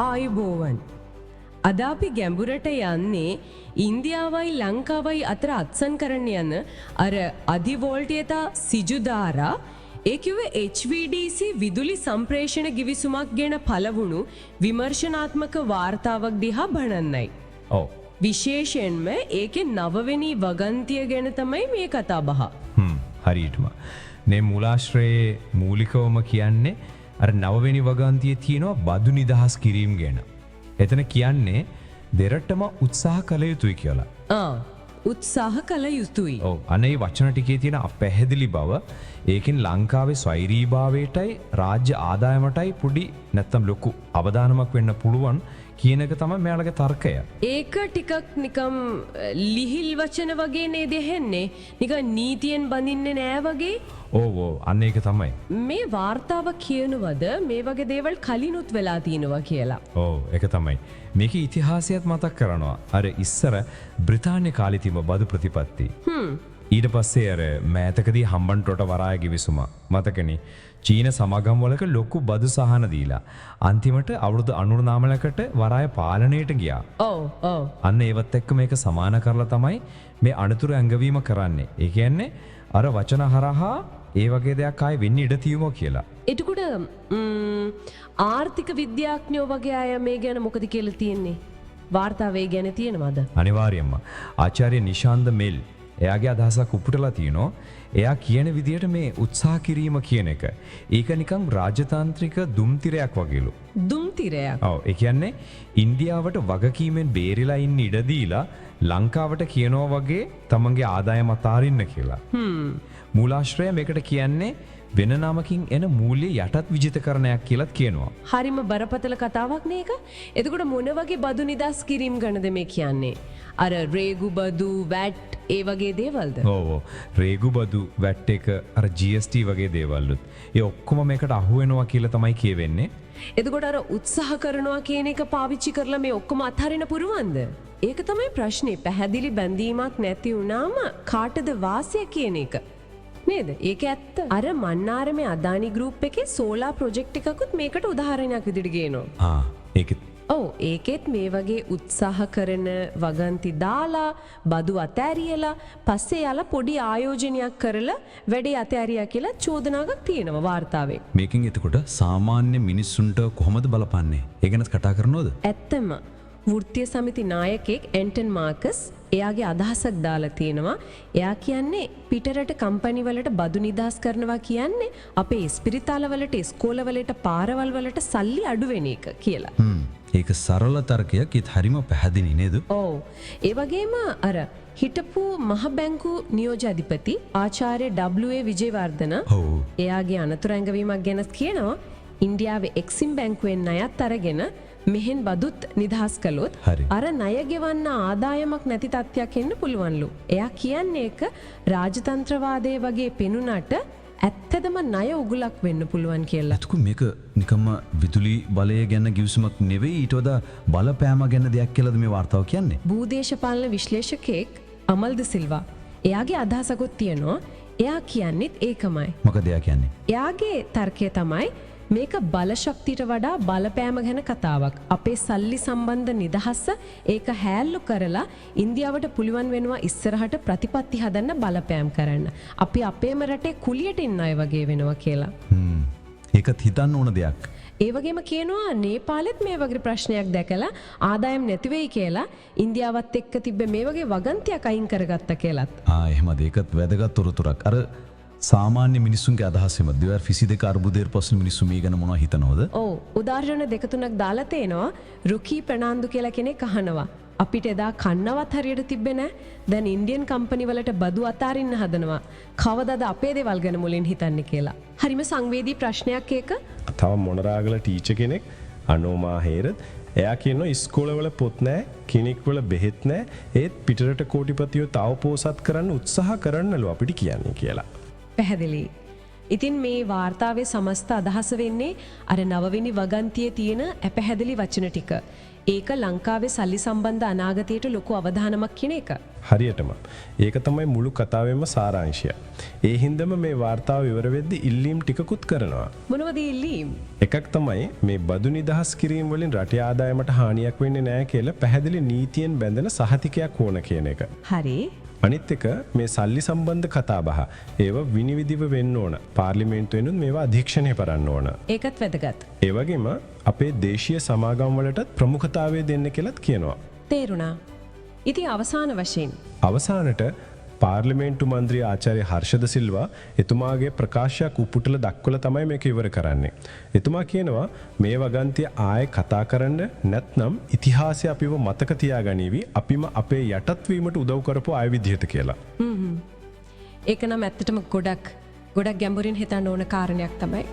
ආයුබෝවන්. අද අපි ගැඹුරට යන්නේ ඉන්දියාවයි ලංකාවයි අතර අත්සන් කරන්න යන අර අධිවෝල්ටීයතා සිජුධාරා, ඒ කිව්වේ HVDC විදුලි සම්ප්‍රේෂණ ගිවිසුමක් ගැන පළවුණු විමර්ශනාත්මක වාර්තාවක් දිහා බලන්නයි. විශේෂයෙන්ම ඒකේ නවවෙනි වගන්තිය ගැන තමයි මේ කතා බහ. හරියටම. මේ මූලාශ්‍රයේ මූලිකවම කියන්නේ අර නවවෙනි වගන්තියේ තියෙනවා බදු නිදහස් කිරීම ගැන. එතන කියන්නේ දෙරටම උත්සාහ කළ යුතුයි කියලා. ආ, උත්සාහ කළ යුතුයි. ඔව්. අනේ වචන ටිකේ තියෙන අපැහැදිලි බව, ඒකෙන් ලංකාවේ ස්වෛරීභාවයටයි රාජ්‍ය ආදායමටයි පොඩි නැත්තම් ලොකු අවදානමක් වෙන්න පුළුවන් කියන එක තමයි මෙයාලගේ තර්කය. ඒක ටිකක් නිකම් ලිහිල් වචන වගේ නේද ඇහෙන්නේ? නිකන් නීතියෙන් බඳින්නේ නෑ වගේ. ඔව් ඔව්, අන්න ඒක තමයි. මේ වාර්තාව කියනවද මේ වගේ දේවල් කලිනුත් වෙලා තියෙනවා කියලා? ඔව්, ඒක තමයි. මේකේ ඉතිහාසයත් මතක් කරනවා. අර ඉස්සර බ්‍රිතාන්‍ය කාලේ තිබ්බ බදු ප්‍රතිපත්ති. ඊට පස්සේ අර මෑතකදී හම්බන්තොට වරාය ගිවිසුම මතකනේ. චීන සමාගම් වලක ලොකු බදු සහන දීලා අන්තිමට අවුරුදු 99කට වරාය පාලනයට ගියා. ඔව් ඔව් අන්න ඒවත් එක්ක මේක සමාන කරලා තමයි මේ අනතුරු ඇඟවීම කරන්නේ. ඒ කියන්නේ අර වචන හරහා ඒ වගේ දෙයක් ආයේ වෙන්න ඉඩ තියෙනවා කියලා. එතකොට ආර්ථික විද්‍යාඥයෝ වගේ අය මේ ගැන මොකද කියලා තියෙන්නේ? වාර්තාවේ ගැන තියෙනවද? අනිවාර්යයෙන්ම. ආචාර්ය නිශාන්ද මෙල් එයාගේ අදහසක් උපුටලා තියනවා. එයා කියන විදිහට මේ උත්සාහ කිරීම කියන එක, ඒක නිකන් රාජතාන්ත්‍රික දුම්තිරයක් වගේලු. දුම්තිරයක්. ඔව්, ඒ කියන්නේ ඉන්දියාවට වගකීමෙන් බේරිලා ඉන්න ඉඩ දීලා ලංකාවට කියනවා වගේ තමන්ගේ ආදායම අතාරින්න කියලා. මූලාශ්‍රය මේකට කියන්නේ වෙන නමකින් එන මූල්‍ය යටත් විජිතකරණයක් කියලාත් කියනවා. හරිම බරපතල කතාවක් නේ ඒක. එතකොට මොන වගේ බදු නිදහස් කිරීම ගැනද මේ කියන්නේ? අර රේගු බදු, වැට් ඒ වගේ දේවල්ද? ඔව්, රේගු බදු, වැට් එක, අර GST වගේ දේවල්ලුත්. ඒ ඔක්කොම මේකට අහු වෙනවා කියලා තමයි කියවෙන්නේ. එතකොට අර උත්සාහ කරනවා කියන එක පාවිච්චි කරලා මේ ඔක්කොම අත්හරින්න පුළුවන්ද? ඒක තමයි ප්‍රශ්නේ. පැහැදිලි බැඳීමක් නැති වුණාම කාටද වාසිය කියන එක. නේද? ඒක ඇත්ත. අර මන්නාරමේ අදානි ගෲප් එකේ සෝලාර් ප්‍රොජෙක්ට් එකකුත් මේකට උදාහරණයක් විදිහට ගේනවා. ආ, ඒකෙත් ඔව්, ඒකෙත් මේ වගේ උත්සාහ කරන වගන්ති දාලා බදු අතෑරියලා පස්සේ යාලා පොඩි ආයෝජනයක් කරලා වැඩේ අතෑරියා කියලා චෝදනාවක් තියෙනවා වාර්තාවේ. මේකෙන් එතකොට සාමාන්‍ය මිනිස්සුන්ට කොහොමද බලපන්නේ? ඒ ගැනත් කතා කරනවද? ඇත්තම වෘත්තීය සමිති නායකයෙක් ඇන්ටන් මාකස් එයාගේ අදහසක් දාලා තියෙනවා. එයා කියන්නේ පිටරට කම්පැනි වලට බදු නිදහස් කරනවා කියන්නේ අපේ ඉස්පිරිතාල වලට, ඉස්කෝල වලට, පාරවල් වලට සල්ලි අඩු වෙන එක කියලා. ඒක සරල තර්කයක්, ඒත් හරිම පැහැදිලි නේද? ඔව්. ඒ වගේම අර හිටපු මහ බැංකු නියෝජ්‍ය අධිපති ආචාර්ය W.A. Wijewardena එයාගේ අනතුරු ඇඟවීමක් ගැන කියනවා. ඉන්දියාවේ එක්සිම් බැංකුවෙන් ණයත් අරගෙන මෙහෙන් බදුත් නිදහස් කළොත් අර ණය ගෙවන්න ආදායමක් නැති තත්ත්වයක් එන්න පුළුවන්ලු. එයා කියන්නේ ඒක රාජතන්ත්‍රවාදය වගේ පෙනුනට ඇත්තටම ණය උගුලක් වෙන්න පුළුවන් කියලා. එතකොට මේක නිකම්ම විදුලි බලය ගැන ගිවිසුමක් නෙවෙයි, ඊට වඩා බලපෑම ගැන දෙයක් කියලාද මේ වාර්තාව කියන්නේ? භූදේශපාලන විශ්ලේෂකයෙක් අමල්ද සිල්වා එයාගේ අදහසකුත් තියෙනවා. එයා කියන්නෙත් ඒකමයි. මොකද එයා කියන්නේ? එයාගේ තර්කය තමයි මේක බලශක්තියට වඩා බලපෑම ගැන කතාවක්. අපේ සල්ලි සම්බන්ධ නිදහස ඒක හැල්ලු කරලා ඉන්දියාවට පුළුවන් වෙනවා ඉස්සරහට ප්‍රතිපත්ති හදන්න, බලපෑම් කරන්න. අපි අපේම රටේ කුලියට ඉන්න අය වගේ වෙනවා කියලා. ඒකත් හිතන්න ඕන දෙයක්. ඒ වගේම කියනවා නේපාලෙත් මේ වගේ ප්‍රශ්නයක් දැකලා ආදායම් නැති වෙයි කියලා ඉන්දියාවත් එක්ක තිබ්බ මේ වගේ වගන්තියක් අයින් කරගත්ත කියලත්. ආ, එහෙමද? ඒකත් වැදගත් තොරතුරක්. අර සාමාන්‍ය මිනිස්සුන්ගේ අදහස් එම 2022 අර්බුදයට පස්සේ මිනිස්සු මේ ගැන මොනවද හිතනවද? ඔව්, උදාහරණ දෙක තුනක් දාලා තේනවා. රුකී ප්‍රනාන්දු කියලා කෙනෙක් අහනවා. අපිට එදා කන්නවත් හරියට තිබ්බේ නෑ. දැන් ඉන්දියන් කම්පැනි වලට බදු අතාරින්න හදනවා. කවදාද අපේ දේවල් ගැන මුලින් හිතන්නේ කියලා. හරිම සංවේදී ප්‍රශ්නයක් ඒක. තව මොනරාගල ටීචර් කෙනෙක්, අනෝමා හේරත්, එයා කියනවා ඉස්කෝලවල පොත් නෑ, ක්ලිනික් වල බෙහෙත් නෑ, ඒත් පිටරට කෝටිපතියෝ තව පෝසත් කරන්න උත්සාහ කරන්නලු අපිට කියන්නේ කියලා. පැහැදිලි. ඉතින් මේ වාර්තාවේ සමස්ත අදහස වෙන්නේ අර නවවෙනි වගන්තියේ තියෙන අපැහැදිලි වචන ටික. ඒක ලංකාවේ සල්ලි සම්බන්ධ අනාගතයට ලොකු අවධානමක් කියන එක. හරියටම. ඒක තමයි මුළු කතාවෙම සාරාංශය. ඒ හින්දාම මේ වාර්තාව ඉවර වෙද්දි ඉල්ලීම් ටිකකුත් කරනවා. මොනවද ඉල්ලීම්? එකක් තමයි මේ බදු නිදහස් කිරීම වලින් රටේ ආදායමට හානියක් වෙන්නේ නැහැ කියලා පැහැදිලි නීතියෙන් බැඳෙන සහතිකයක් ඕන කියන එක. හරි. අනිත් එක මේ සල්ලි සම්බන්ධ කතාබහ. ඒව විනිවිදිව වෙන්න ඕන. පාර්ලිමේන්තුවෙනුත් මේවා අධීක්ෂණය කරන්න ඕන. ඒකත් වැදගත්. ඒ වගේම අපේ දේශීය සමාගම් වලටත් ප්‍රමුඛතාවය දෙන්න කියලත් කියනවා. තේරුණා. ඉතින් අවසාන වශයෙන් අවසානට පාර්ලිමේන්තු මන්ත්‍රී ආචාර්ය හර්ෂද සිල්වා එතුමාගේ ප්‍රකාශයක් උපුටල දක්වලා තමයි මේක ඉවර කරන්නේ. එතුමා කියනවා මේ වගන්තිය ආයෙ කතා කරන්න නැත්නම් ඉතිහාසය අපිව මතක තියාගනීවි අපිම අපේ යටත් වීමට උදව් කරපු අය විදිහට කියලා. ඒක නම් ඇත්තටම ගොඩක් ගොඩක් ගැඹුරින් හිතන්න ඕන කාරණයක් තමයි.